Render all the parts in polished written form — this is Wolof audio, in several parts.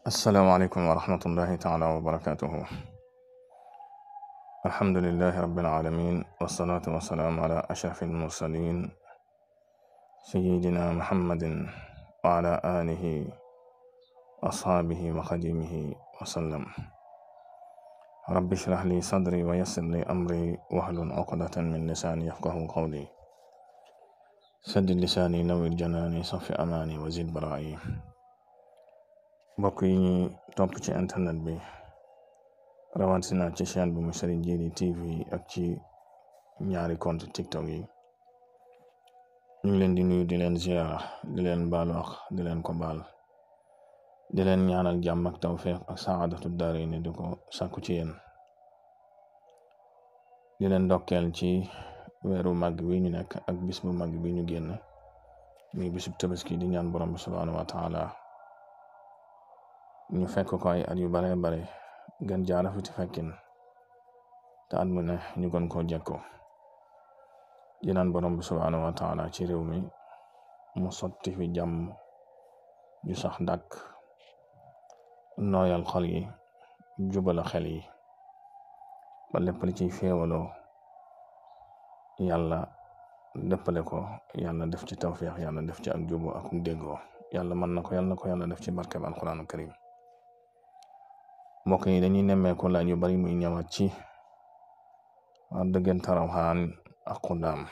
السلام عليكم ورحمة الله تعالى وبركاته. الحمد لله رب العالمين، والصلاة والسلام على أشرف المرسلين سيدنا محمد وعلى آله أصحابه وخديمه وسلم. رب اشرح لي صدري ويسر لي أمري واحلل عقدة من لساني يفقه قولي. سدد لساني نوّر جناني صف أماني وزد برائي. mbokk yi ñuy topp ci internet bi rawatina ci chaîne bi mu Serigne Djily TV ak ci ñaari compte TikTok yi, ñu ngi leen di nuyu di leen ziyaara, di leen baalu ak di leen ko baal, di leen ñaanal jàmm ak tawfeex ak saadatu daarayni di ko sàkku ci yéen, di leen ndokkeel ci weeru màgg wi ñu nekk ak bis bu màgg bi ñu génn muy bisub tabaski, di ñaan borom bi subhaanahu wa taala ñu fekk ko ay at yu bare bare gën jaara fi fekkin te at mu ne ñu gën koo jekko. di naan borom bi subhaanahu wa taala ci réew mi mu sotti fi jàmm ju sax dàkk, nooyal xol yi, jubala xel yi, ba lépp li ciy féewaloo yàlla dëppale ko, yàlla def ci tawfeex, yàlla def ci ak jubo ak déggoo. yàlla mën na ko, yàlla na ko yàlla def ci barkeb alquraanu karim. mbokk yi dañuy nemmeeku laaj yu bari muy ñëwaat ci diggante rawxaan ak xuddaam.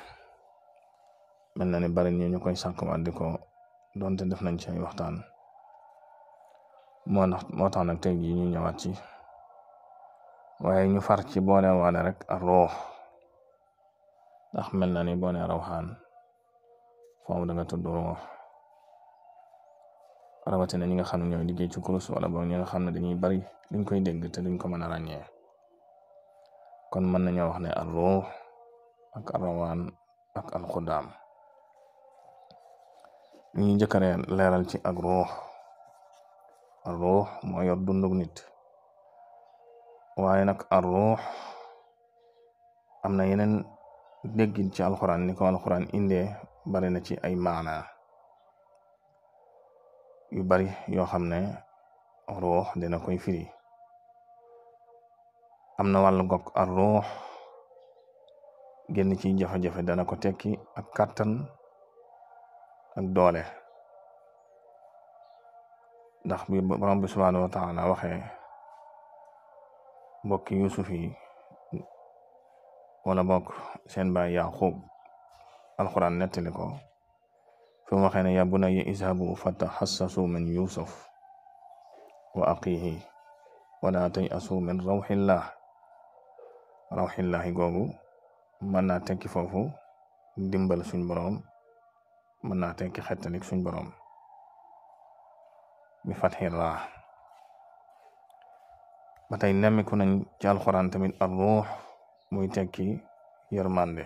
mel na ni bari ñu koy sàkkwaat di ko donte def nañ ci ay waxtaan, moo tax nag tey jii ñu ñëwaat ci, waaye ñu far ci boole waale rek ak ruux, ndax mel na ni boone rawxaan foofu da nga tudd ruux, rawatina ñi nga xam ne ñooy liggéey ci kurus wala boog ñi nga xam ne dañuy bari liñ koy dégg te duñ ko mën a ràññee. kon mën nañoo wax ne ar ruux ak ar rawaan ak al xuddaam. li ñuy njëkk a leeral ci ak ruux, ar ruux moo yor dundug nit, waaye nag ar ruux am na yeneen déggin ci alxuraan, ni ko alxuraan indee bari na ci ay maana yu bari yoo xam ne ruux dina koy firi. am na wàllu gog ar ruux génn ci jafe-jafe dana ko tekki ak kàttan ak doole, ndax bi borom bi subhaanahu wa taala waxee mbokki yusuf yi wala bokk seen baay yaqub, alxuraan nettali ko fi mu waxee ne ya bunayya izhabu fataxassasu min yusuf wa axiihi wala tayasu min rawxillahi googu mën naa tekki foofu dimbal suñ boroom, mën naa tekki xettalik suñ boroom bi fatxi raa. ba tey nemmiku nañ ci alxuraan tamit ar ruux muy tekki yërmande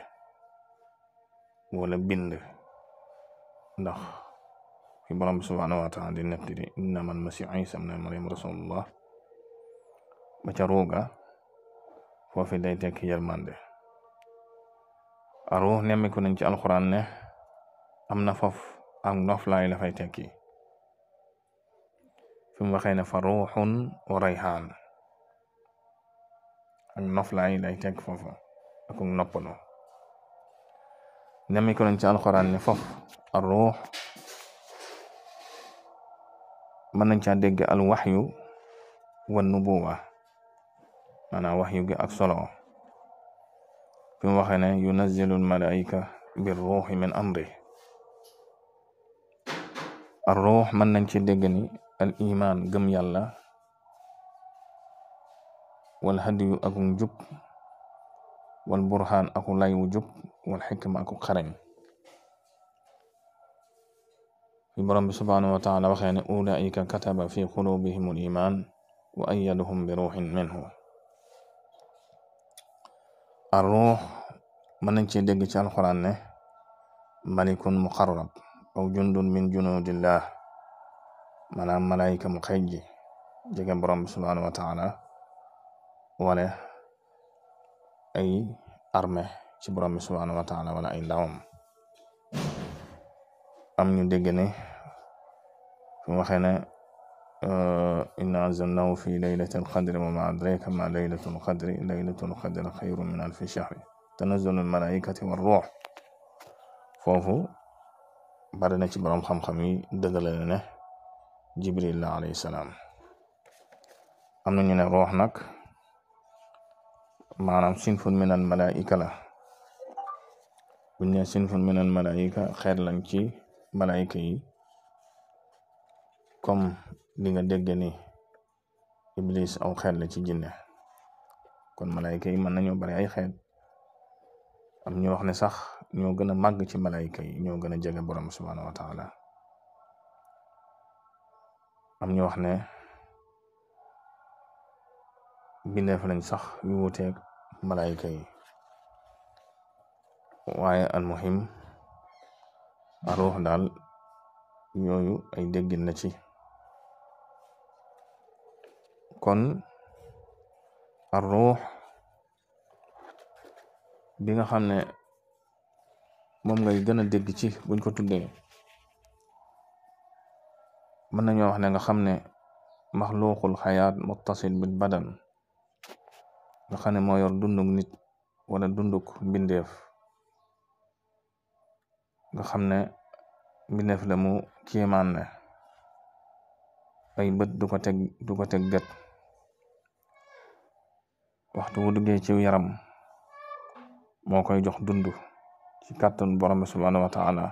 wala bind, ndax fi borom bi subhaanahu wa taala di nettali innama almasihu isa ibnu maryam rasulullah ba ca ruuga foofi day tekki yërmande. ar ruux nemmiku nañ ci alxuraan ne am na foofu ak noflaay la fay tekki fi mu waxee ne fa ruuxun wa rayhaan, ak noflaay lay tekk foofu ak noppalu. nemmiku nañ ci alxuraan ne foofu ar ruux mën nañ caa dégg al waxyu wa nubuwa, maanaam waxyu gi ak solo fi mu waxee ne yunazzilu al malaika bir ruuxi min amri. ar ruux mën nañ ci dégg ni al iman gëm yàlla, wal hadiyu aku njub, wal burhaan aku lay wu jub, wal xikma aku xarañ. fi borom bi subhaanahu wa taala waxee ne ulaika kataba fi qulubihim al iman wa ayyaduhum bi ruuxin minhu. ar ruux mën nañ ci dégg ci alxuraan ne malikun muqarrab aw jundun min junudillah, maanaam malaayika mu xëy ji jege borom bi subhaanahu wa taala, wala ay armée ci borom bi subhaanahu wa taala wala ay ndawam. am ñu dégg ne fi mu waxee ne inna anzalnahu fi laylatil qadri wa ma adraka ma laylatul qadri xayrun min alfi shahri tanazzalul malaikati war ruux. foofu bari na ci borom xam-xam yi dëggale ne Jibril la alayhi salaam. am na ñu ne ruux nag maanaam sinfun min al malaika la. buñ ne sinfun min al malaika xeet lañ ci malaika yi, comme li nga dégg ni Iblis aw xeet la ci jinne. kon malaika yi mën nañoo bari ay xeet. am ñu wax ne sax ñoo gën a màgg ci malaika yi, ñoo gën a jege borom subhanahu wa taala. am ñu wax ne bindeef lañ sax yu wuteeg malaika yi. waaye almuhim ruux daal yooyu ay déggin na ci. kon ruux bi nga xam ne moom ngay gën a dégg ci buñ ko tuddee, mën nañoo wax ne nga xam ne maxluuqul xayaat muttasil bil badan, nga xam ne moo yor dunduk nit wala dunduk mbindeef, nga xam ne mbindeef la mu kéemaan ne ay bët du ko teg gët. waxtu wu duggee ci yaram moo koy jox dund ci kàttan borom bi subhanahu wa taala.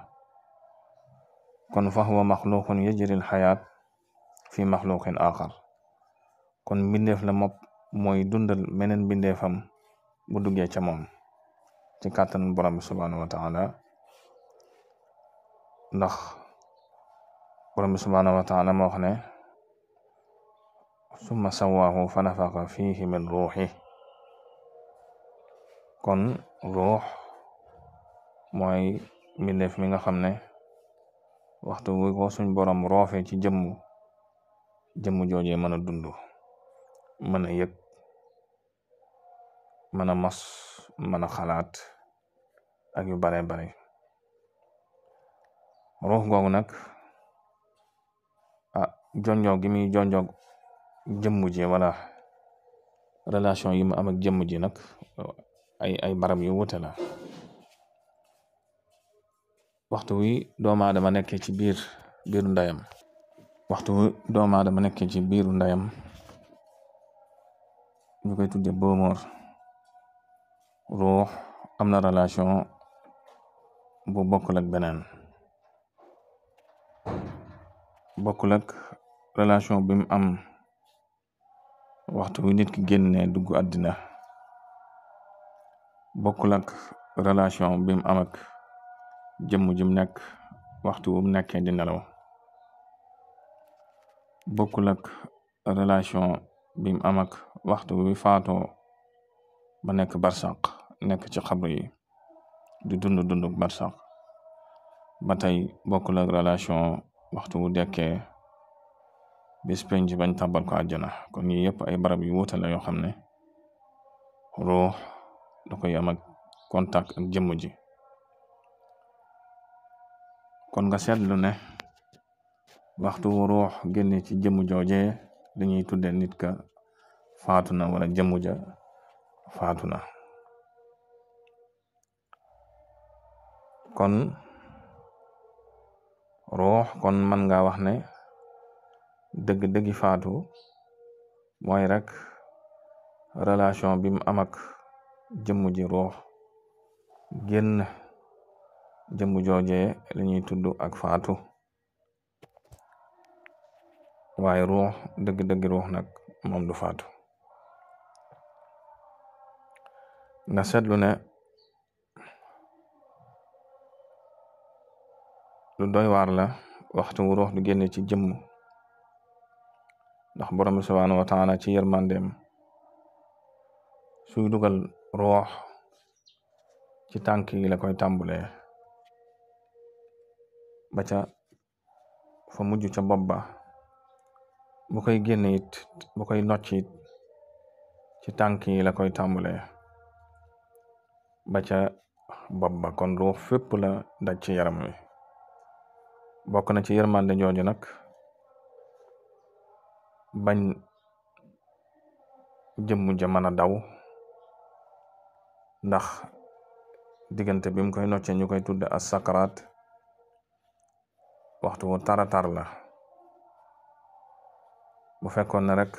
kon fa huwa maxluqun yajril xayaat fi maxluqin axar. kon mbindeef la mooy dundal meneen mbindeefam bu duggee ca moom ci kàttan borom bi subhanahu wa taala. ndax borom bi subhanahu wa taala moo wax ne summa sawaahu fa nafaxa fihi min ruuxi. kon ruux mooy mbindeef mi nga xam ne waxtu wi ko suñ borom roofe ci jëmm joojee mën a dund, mën a yëg, mën a mos, mën a xalaat ak yu bare bare. ruux googu nag jonjoog gi muy jonjoog jëmm ji wala relation yi mu am ak jëmm ji nag ay barab yu wute la. waxtu wi doomu aadama nekkee ci biiru ndeyam ñu koy tudde boomoor. ruux am na relation bu bokkul ak beneen, bokkul ak relation bi mu am waxtu wi nit ki génne dugg àddina, bokkul ak relation bi mu am ak jëmm jum nekk waxtu wu mu nekkee di nelaw, bokkul ak relation bi mu am ak waxtu wi faatoo ba nekk barsaq, nekk ci xabru yi di dunduk barsaq. ba tey bokkul ak relation waxtu wu dekkee bis penc bañ tàbbal ko àjjana. kon yi yëpp ay barab yu wuute la yoo xam ne ruux da koy am ak contact ak jëmm ji. kon nga seetlu ne waxtu wu ruux génne ci jëmm joojee dañuy tudde nit ka faatu na wala jëmm ja faatu na. kon ruux kon man nga wax ne dëgg-dëggi faatu mooy rek relation bi mu am ak jëmm ji ruux génn jëmm joojee la ñuy tudd ak faatu. waaye ruux dëgg-dëggi ruux nag moom du faatu. nga seetlu ne lu doy waar la waxtu wu ruux du génne ci jëmm, ndax borom bi subhanahu wa taala ci yërmandeem suy dugal ruux ci tànk yi la koy tàmbulee ba ca fa mujj ca bopp ba. bu koy génne it bu koy nocc it ci tànk yi la koy tàmbulee ba ca bopp ba. kon ruux fépp la daj ci yaram wi. bokk na ci yërmande jooju nag bañ jëmm ja mën a daw, ndax diggante bi mu koy nocce ñu koy tudde as sakaraat waxtu wu taratar la. bu fekkoon ne rek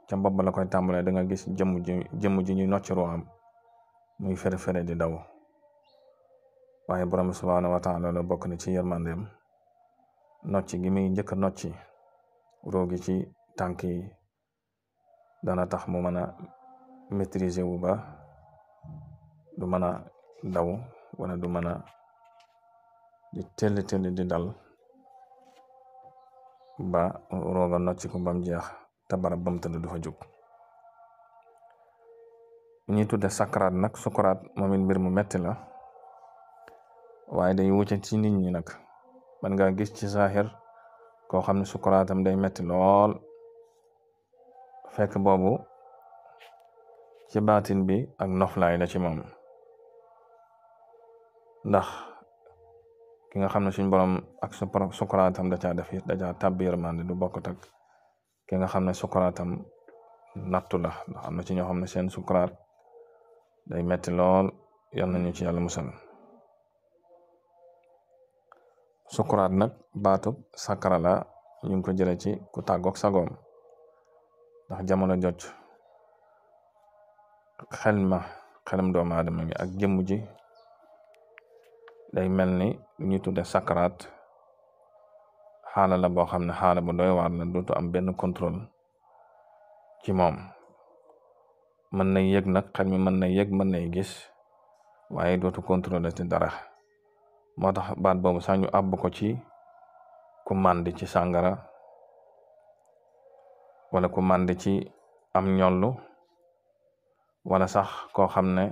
ca bopp la koy tàmbalee da nga gis jëmm ji ñuy nocc ruuxam muy fere di daw, waaye borom subhaanahu wa taala la bokk na ci yërmandeem nocc gi muy njëkk a nocci roogi ci tànk yi dana tax mu mën a maîtriser wu ba du mën a daw wala du mën a di telli di dal ba rooga nocci ko bam jeex te barab bam tëdd du fa jóg. ñuy tudde sakaraat nag sukuraat moom it mbir mu metti la, waaye day wuute ci nit ñi nag. man nga gis ci saaxir koo xam ne sukuraatam day metti lool, fekk boobu ci baatin bi ak noflaay la ci moom. ndax ki nga xam ne suñ borom ak sukuraatam da caa def it da caa tàbbi yërmande du bokkut ak ki nga xam ne sukuraatam nattu la. ndax am na ci ñoo xam ne seen sukuraat day metti lool, yal nañu ci yàlla musal. sukuraat nag baatub sakara la, ñu ngi ko jële ci ku tàggoog sagoom, ndax jamono jot xelum doomu aadama mi ak jëmm ji day mel ni lu ñuy tudde sakaraat xaala la boo xam ne xaala bu doy waar la, dootu am benn contrôle ci moom. mën na yëg nag, xel mi mën na yëg, mën nay gis, waaye dootu contrôler ci dara. moo tax baat boobu sax ñu àbb ko ci ku màndi ci sàngara wala ku màndi ci am ñollu, wala sax koo xam ne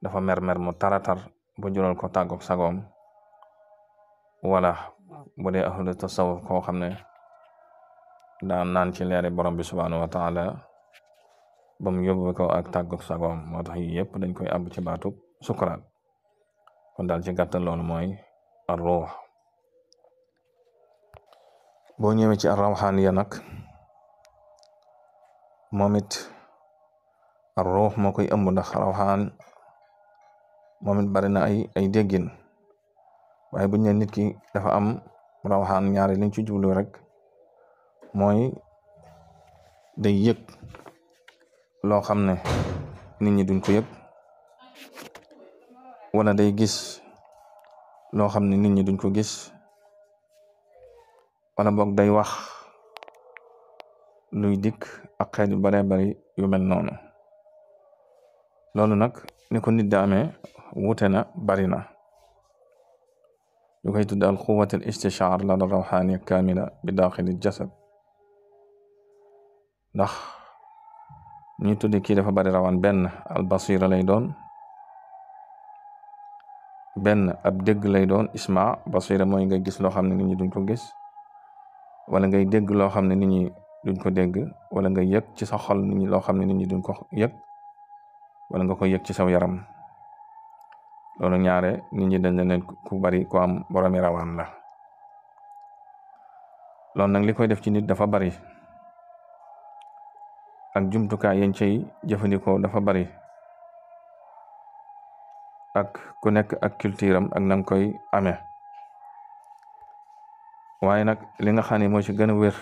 dafa mer mu taratar bu jural ko tàggoog sagoom, wala bu dee ahlu tasawuf koo xam ne daan naan ci leeri borom bi subhaanahu wa taala ba mu yóbbu ko ak tàggoog sagoom. moo tax yi yëpp dañ koy àbb ci baatub sukuraat. kon daal ci gàttal loolu mooy ar-ruux. boo ñëwee ci ar-rawxaaniya nag moom it ar-ruux moo koy ëmb, ndax rawxaan moom it bari na ay déggin, waaye buñ ne nit ki dafa am rawxaan, ñaari liñ ci jublu rek mooy day yëg loo xam ne nit ñi duñ ko yëg, wala day gis loo xam ne nit ñi duñ ko gis, wala boog day wax luy dikk ak xeet yu baree bari yu mel noonu. loolu nag ni ko nit da amee wuute na, bari na. ñu koy tudde al quwwat al istishaar la rawxaaniya kaamila bi daaxili jasad. ndax ñuy tudde kii dafa bari rawaan, benn al basira lay doon, benn ab dégg lay doon. isma basira mooy ngay gis loo xam ne nit ñi duñ ko gis, wala ngay dégg loo xam ne nit ñi duñ ko dégg, wala nga yëg ci sa xol nit ñi loo xam ne nit ñi duñ ko yëg, wala nga ko yëg ci saw yaram. loolu ñaare nit ñi dañ leen ku bari ku am boromi rawaan la. loolu nag li koy def ci nit dafa bari, ak jumtukaay yañ cay jëfandikoo dafa bari, ak ku nekk ak culture am ak nang koy amee. waaye nag li nga xam ne moo ci gën a wér,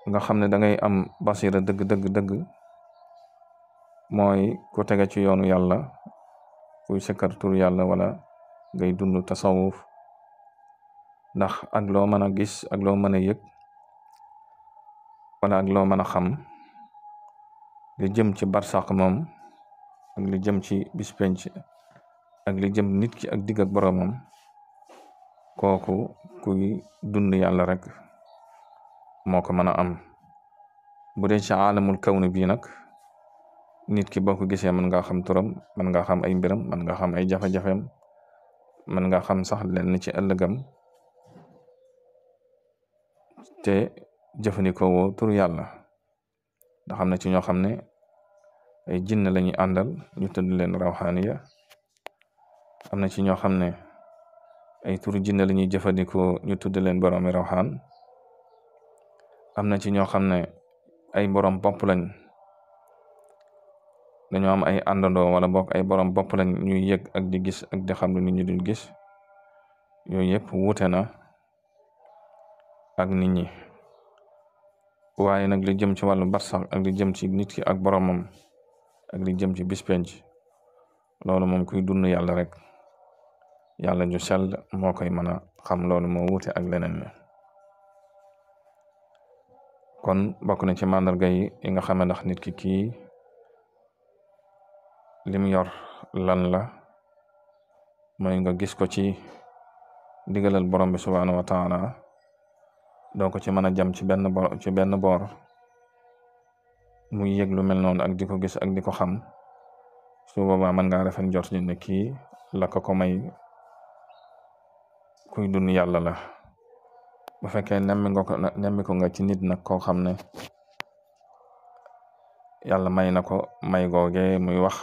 nga xam ne da ngay am basira dëgg mooy ku tege ci yoonu yàlla, kuy sikkar tur yàlla, wala ngay dund tasawuf. ndax ak loo mën a gis, ak loo mën a yëg, wala ak loo mën a xam, li jëm ci barsàq moom, ak li jëm ci bis penc, ak li jëm nit ki ak digg ak boroomam, kooku kuy dund yàlla rek moo ko mën a am. bu dee ci aalamul kawni bii nag, nit ki boo ko gisee mën nga xam turam, mën nga xam ay mbiram, mën nga xam ay jafe-jafeem, mën nga xam sax lenn ci ëllëgam, te jëfandikoo woo tur yàlla. ndax am na ci ñoo xam ne ay jinn lañuy àndal, ñu tudd leen rawxaaniya. am na ci ñoo xam ne ay turu jinn lañuy jëfandikoo, ñu tudd leen boroomi rawxaan. am na ci ñoo xam ne ay borom bopp lañ, dañoo am ay àndandoo wala bokk ay borom bopp lañ ñuy yëg ak di gis ak di xam lu nit ñi duñ gis. yooyu yëpp wuute na ak nit ñi. waaye nag li jëm ci wàllu barsax ak li jëm ci nit ki ak boromam ak li jëm ci bis penc, loolu moom kuy dund yàlla rek, yàlla ju sell moo koy mën a xam. loolu moo wuute ak leneen ne. kon bokk na ci màndarga yi nga xam ne ndax nit ki kii lim yor lan la, mooy nga gis ko ci digalal borom bi subhaanahu wa taala, doo ko ci mën a jam ci benn boor muy yëg lu mel noonu ak di ko gis ak di ko xam. su boobaa mën ngaa rafet njort ne kii la ko may kuy dund yàlla la. bu fekkee nemmi ko nga ci nit nag koo xam ne yàlla may na ko may googe muy wax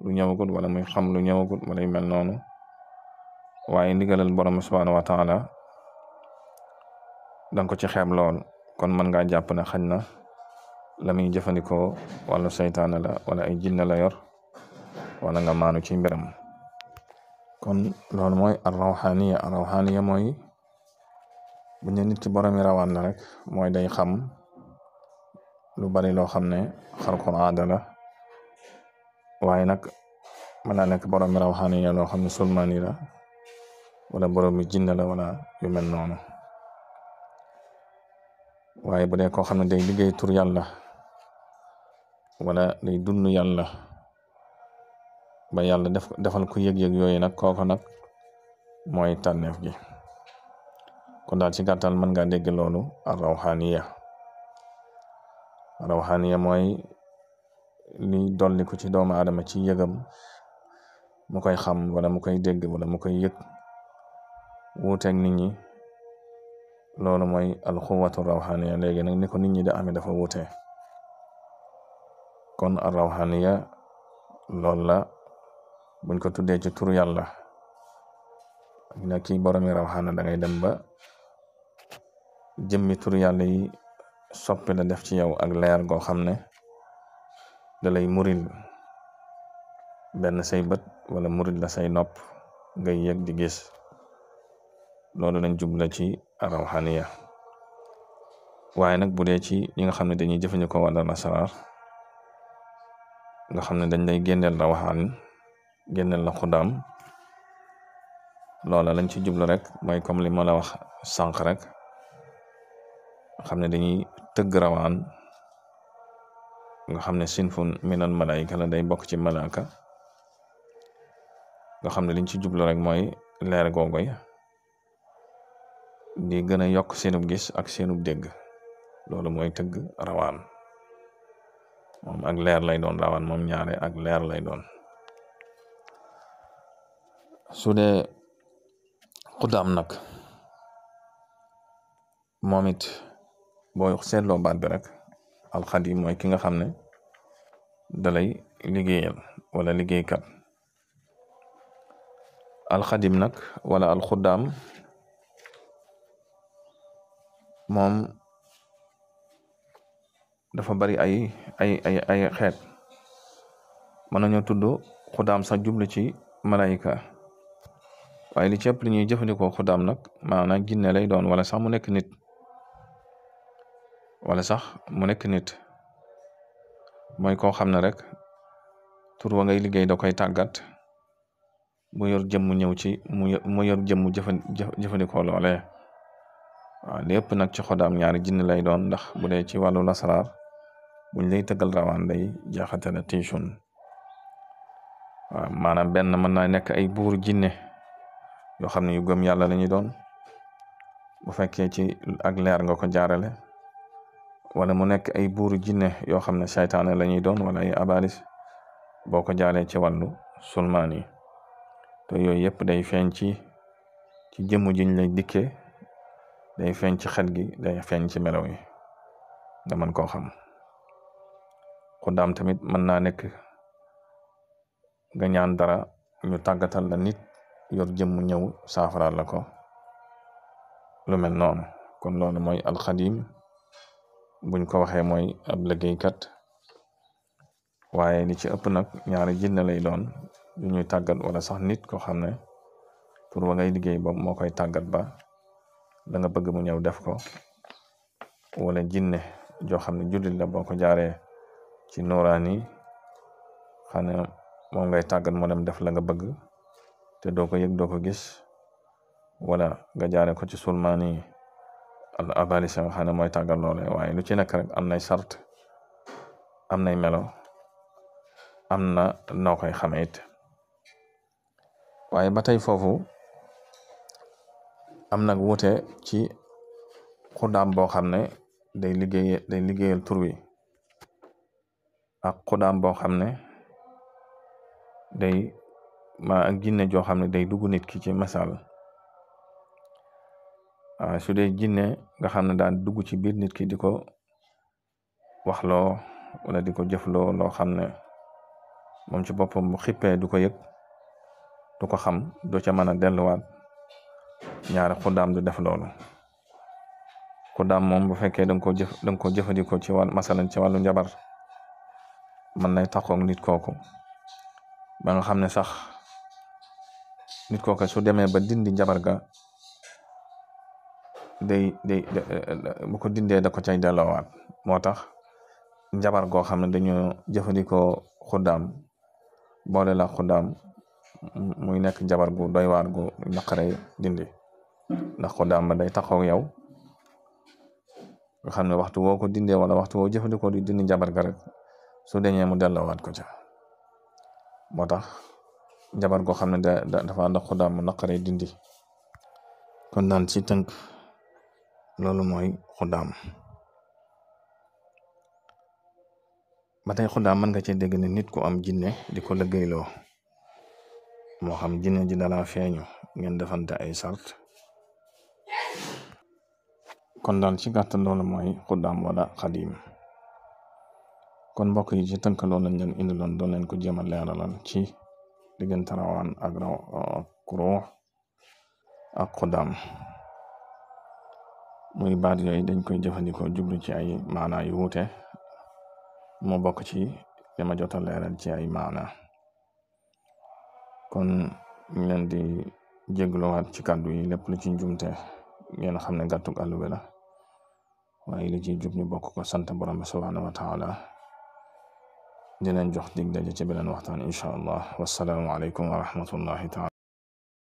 lu ñëwagut wala muy xam lu ñëwagut wala yu mel noonu, waaye ndigalal borom subhanahu wa taala danga ko ci xeeb lool, kon mën ngaa jàpp ne xañ na la muy jëfandikoo wala seytaane la wala ay jinne la yor, wala nga maanu ci mbiram. kon loolu mooy ar-rawxaaniya mooy bu ñu nit ki boromi rawaan la rek, mooy day xam lu bari loo xam ne xarqul aada la, waaye nag mën naa nekk boromi rawxaaniya loo xam ne sulmaani la wala boromi jinne la wala yu mel noonu. waaye bu dee koo xam ne day liggéey tur yàlla wala day dund yàlla ba yàlla defal ko yëg-yëg yooyu nag, kooku nag mooy tànneef gi. kon daal ci gàttal mën ngaa dégg loolu rawxaaniya mooy li dolli ko ci doomu aadama ci yëgam, mu koy xam wala mu koy dégg wala mu koy yëg wuuteeg nit ñi. loolu mooy alxuwatu rawxaaniya. léegi nag ni ko nit ñi da amee dafa wuute. kon rawxaaniya loolu la buñ ko tuddee ci turu yàlla ak nag kii boromi rawxaana, da ngay dem ba jëmmi turu yàlla yi soppi la def ci yow ak leer goo xam ne da lay muril benn say bët wala muril la say nopp ngay yëg di gis. loolu lañ jubla ci rawxaaniya. waaye nag bu dee ci ñi nga xam ne dañuy jëfandikoo wàllu lasaraar, nga xam ne dañ lay génneel rawxaan, génneel la xudaam, loola lañ ci jublu rek mooy comme li ma la wax sànq rek, xam ne dañuy tëgg rawaan, nga xam ne sinfun minal malaayika la, day bokk ci malaaka, nga xam ne liñ ci jublu rek mooy leer googoy di gën a yokk seenub gis ak seenub dégg. loolu mooy tëgg rawaan, moom ak leer lay doon. rawaan moom ñaare ak leer lay doon. su dee xudaam nag, moom it boo seetloo baat bi rek, alxadim mooy ki nga xam ne dalay liggéeyal wala liggéeykat. alxadim nag wala alxudaam moom dafa bari ay xeet. mën nañoo tudd xudaam sax jublu ci malaayika, waaye li ci ëpp li ñuy jëfandikoo xudaam nag maanaam jinne lay doon, wala sax mu nekk nit. mooy koo xam ne rek tur wa ngay liggéey da koy tàggat mu yor jëmm ñëw ci mu yor jëmm jëfandikoo loolee. waaw lépp nag ci xudaam ñaari jinne lay doon, ndax bu dee ci wàllu lasaraar buñ lay tëggal rawaan day jaxate la tiisun. waaw maanaam benn mën naa nekk ay buur jinne yoo xam ne yu gëm yàlla la ñuy doon, bu fekkee ci ak leer nga ko jaarale, wala mu nekk ay buuru jinne yoo xam ne saytaane la ñuy doon, wala ay abalis boo ko jaaree ci wàllu sulmaan yi. te yooyu yëpp day feeñ ci jëmm jiñ lay dikkee, day feeñ ci xet gi, day feeñ ci melaw yi, nga mën koo xam. xudaam tamit mën naa nekk nga ñaan dara ñu tàggatal la nit yor jëmm ñëw saafaraal la ko, lu mel noonu. kon loolu mooy alxadim buñ ko waxee mooy ab liggéeykat, waaye li ci ëpp nag ñaari jinne lay doon yu ñuy tàggat, wala sax nit ko xam ne pour wa ngay liggéey boobu moo koy tàggat ba la nga bëgg mu ñëw def ko, wala jinne joo xam ne jullit la boo ko jaaree ci nooraani xam ne moom ngay tàggat moo dem def la nga bëgg te doo ko yëg doo ko gis, wala nga jaare ko ci sulmaani al abalisa xam ne mooy tàggat loole. waaye lu ci nekk rek am nay sart, am nay melo, am na noo koy xamee it. waaye ba tey foofu am nag wuute ci xudaam boo xam ne day liggéeyal tur wi, ak xudaam boo xam ne day ak jinne joo xam ne day dugg nit ki ci masal. su dee jinne nga xam ne daan dugg ci biir nit ki di ko waxloo wala di ko jëfloo loo xam ne moom ci boppam bu xippee du ko yëg, du ko xam, du ca mën a delluwaat, ñaari xudaam du def loolu. xudaam moom bu fekkee da nga ko jëfandikoo ci wàll masalan ci wàllu njabar, mën nay taxoog nit kooku ba nga xam ne sax nit kooku su demee ba dindi njabar ga bu ko dindee da ko cay delloowaat. moo tax njabar goo xam ne dañoo jëfandikoo xudaam boole la xudaam muy nekk njabar gu doy waar gu naqaree dindi, ndax xudaam ba day taxaw yow nga xam ne waxtu woo ko dindee wala waxtu woo jëfandikoo di dindi njabar ga rek su deñee mu delloowaat ko ca. moo tax njabar goo xam ne dafa ànd ak xudaam mu naqaree dindi. kon daan ci tënk loolu mooy xudaam. ba tey xudaam mën nga cee dégg ne nit ku am jinne di ko liggéeyloo, moo xam jinne ji dala feeñu ngeen defante ay sart. kon daal ci gàttal loolu mooy xudaam wala xadim. kon mbokk yi ci tënk loolu lañ leen indiloon doon leen ko jéem a leeralal ci diggante rawaan ak ruux ak xudaam. muy baat yooyu dañ koy jëfandikoo jublu ci ay maana yu wuute, moo bokk ci li ma jot a leeral ci ay maana. kon ñu leen di jégluwaat ci kàddu yi, lépp lu ci njumte ngeen xam ne gàttug àllu bi la, waaye li ci jub ñu bokk ko sant borom bi subhanahu wa taala. di leen jox dig daje ci beneen waxtaan incha allah. wassalaamu aleykum wa rahmatullahi taala.